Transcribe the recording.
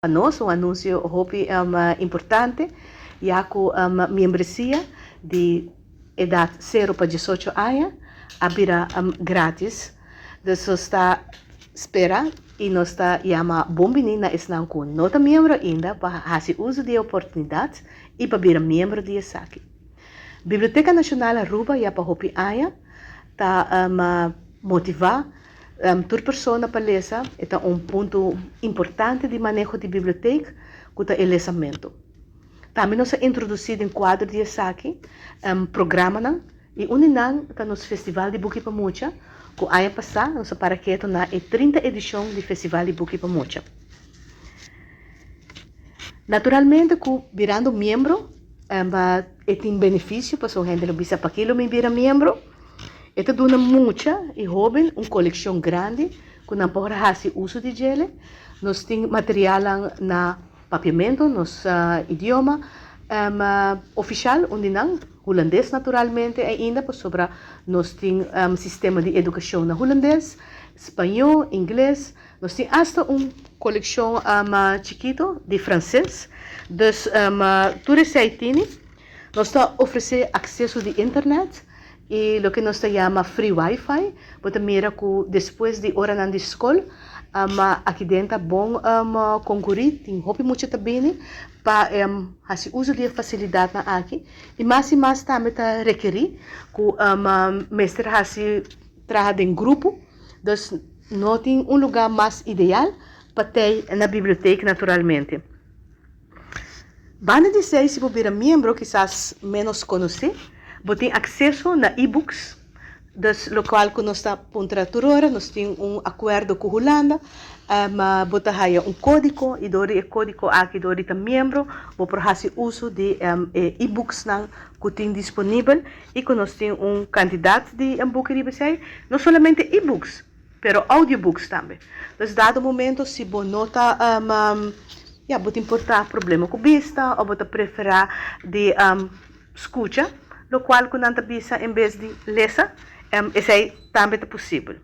Pa nos un anuncio hopi importante, ya cu membresia di edad 0 pa 18 aña a bira gratis. Dus nos ta spera y nos ta yama bon bini na esnan cu no ta miembro ainda pa haci uso di e oportunidad y pa bira miembro di esaki. Biblioteca Nacional Aruba ya pa hopi aña ta motiva tur persona pa lesa. E ta un punto importante di maneho di biblioteca cu ta e lesamento. Tambe nos a introduci den cuadro di esaki programanan y un di nan ta nos Festival di Buki pa Mucha, cu aña pasa nos a para keto na e 30 edicion di Festival di Buki pa Mucha. Naturalmente cu birando miembro e tin beneficio, pasobra hende lo bisa: "Paki lo mi bira miembro?" E ta duna mucha y hoben un coleccion grandi cu nan por haci uso di djele. Nos tin material na papiamento, nos idioma oficial, un di nan, hulandes naturalmente ainda, pasobra nos tin sistema di educacion na hulandes, spaño, ingles. Nos tin hasta un coleccion chikito di frances. Dus tur esey tin. Nos ta ofrece acceso di internet y loke nos ta yama free wifi. Bo ta mira cu despues di oranan di scol, aki den ta bon concuri, tin hopi mucha ta bini pa haci uso di e facilidadnan aki. Y mas tambe ta rekeri cu mester haci traha den grupo. Dus no tin un lugar mas ideal pa ta na biblioteca, naturalmente. Banda di esey, si bo bira miembro, kisas menos conoci, bo tin acceso na e-books, dus locual cu nos ta puntra tur ora. Nos tin un acuerdo cu Hulanda, bo ta haya un codigo y door di e codigo aki, door di ta miembro, bo por haci uso di e-books nan cu tin disponibel y cu nos tin un cantidad di e-book riba esey, no solamente e-books, pero audiobooks tambe. Dus dado momento si bo no ta ya, bo tin por ta problema cu bista of bo ta prefera di scucha, locual cu nan ta bisa en bes di lesa, esey tambe ta posibel.